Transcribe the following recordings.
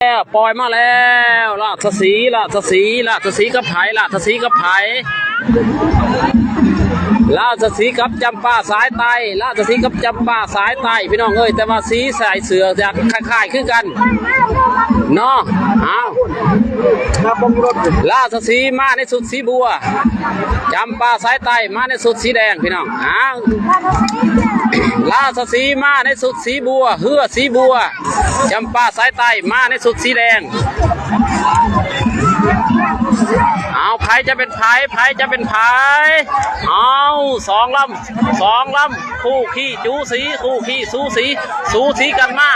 ແລ້ວ ປ່ອຍມາແລ້ວ ລາຊະສີ ລາຊະສີ ລາຊະສີກັບໃຜ? ລາຊະສີກັບໃຜ? ລາຊະສີກັບຈຳປາສາຍໃຕ້ ລາຊະສີກັບຈຳປາສາຍໃຕ້ ພີ່ນ້ອງເອີຍ ແຕ່ວ່າສີໃສ່ເສື້ອຈະຄ້າຍໆຄືກັນເນາະ. ເອົາ ລາຊະສີມາໃນຊຸດສີບົວ ຈຳປາສາຍໃຕ້ມາໃນຊຸດສີແດງ ພີ່ນ້ອງ. ເອົາ ລາຊະສີມາໃນຊຸດສີບົວ ເຮືອສີບົວ ຈຳປາສາຍໃຕ້ມາໃນຊຸດສີແດງ. ເອົາ ໃຜຈະເປັນໃຜ? ໃຜຈະເປັນໃຜ? ເອົາ ສອງລຳ ສອງລຳ ຄູ່ຄີຈູສີ ຄູ່ຄີສູສີ ສູສີກັນມາ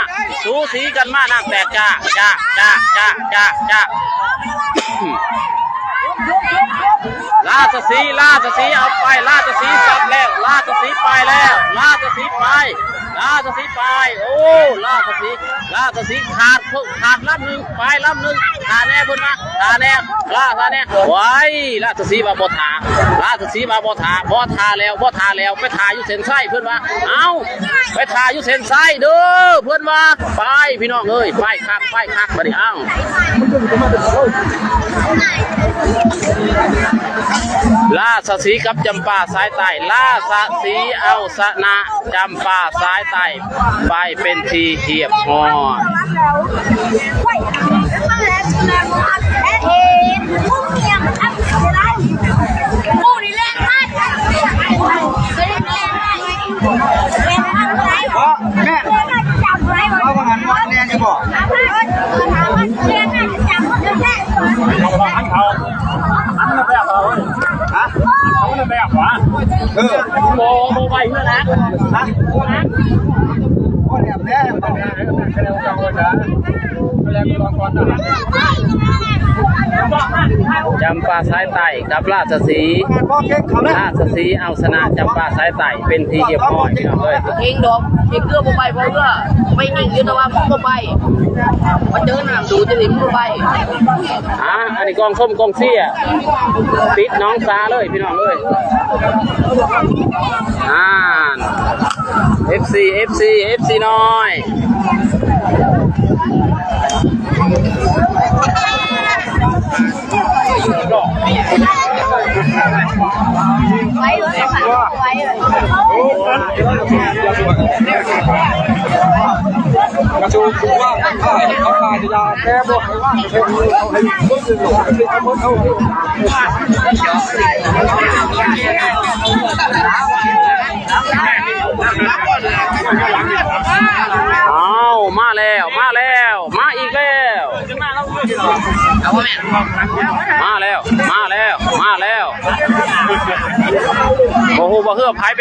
ສູສີກັນມາ ນ້ຳແຕກຈ້າ ຈ້າ ຈ້າ ລາຊະສີ ລາຊະສີເອົາໄປ ລາຊະສີສັບແລ້ວ ລາຊະສີໄປແລ້ວ ລາຊະສີໄປ ລາຊະສີໄປ. ໂອ້ ລາຊະສີ ລາຊະສີຂາດ ຂາດລຳໜຶ່ງ ໄປລຳໜຶ່ງ ຖ້າແດ່ເພິ່ນວ່າ ຖ້າແດ່ ລາ ຖ້າແດ່. ໂອ້ຍ ລາຊະສີວ່າບໍ່ຖ້າ ລາຊະສີວ່າບໍ່ຖ້າ ບໍ່ຖ້າແລ້ວ ບໍ່ຖ້າແລ້ວ ໄປຖ້າຢູ່ເສັ້ນໄຊເພິ່ນວ່າ. ເອົ້າ ໄປຖ້າຢູ່ເສັ້ນໄຊເດີເພິ່ນວ່າ. ໄປ ພີ່ນ້ອງເອີຍ ໄປຄັກ ໄປຄັກບາດນີ້. ເອົ້າ ລາຊະສີກັບຈຳປາສາຍໃຕ້ ລາຊະສີເອົາຊະນະ ຈຳປາສາຍໃຕ້ໄປເປັນທີ່ຮຽບຮ້ອຍ. ແມ່ນ ເອົາວ່າຫັ້ນ ແມ່ນຢູ່ບໍ່? ຮະ? ເອີ ບໍ່ ບໍ່ໄຫວແລ້ວນະ ຮະ? ບໍ່ແນບແນມ ຈຳປາສາຍໃຕ້ກັບລາຊະສີ ລາຊະສີເອົາຊະນະຈຳປາສາຍໃຕ້ເປັນທີ່ຮຽບຮ້ອຍ ພີ່ນ້ອງເອີຍ. ເກັ່ງດອກ ເກັ່ງເກືອບໍ່ໄປ ເພາະເຮືອໄປຍິງຢູ່ ແຕ່ວ່າມັນບໍ່ໄປ ມັນເຈີນ້ຳດູດຈະເຫັນບໍ່ໄປ. ອ່າ ອັນນີ້ກອງຊົມກອງເຊຍ ຕິດໜອງສາເລີຍ ພີ່ນ້ອງເອີຍ. ອ່າ ເອັຟຊີ ເອັຟຊີ ເອັຟຊີນ້ອຍ ໄວ້ເລີຍ ໄວ້ເລີຍ. ອ້າວ ມາແລ້ວ ມາແລ້ວ ມາອີກແລ້ວ ມາແລ້ວ ມາແລ້ວ ມາແລ້ວ. ບໍ່ຮູ້ວ່າເຮືອໃຜເປັນ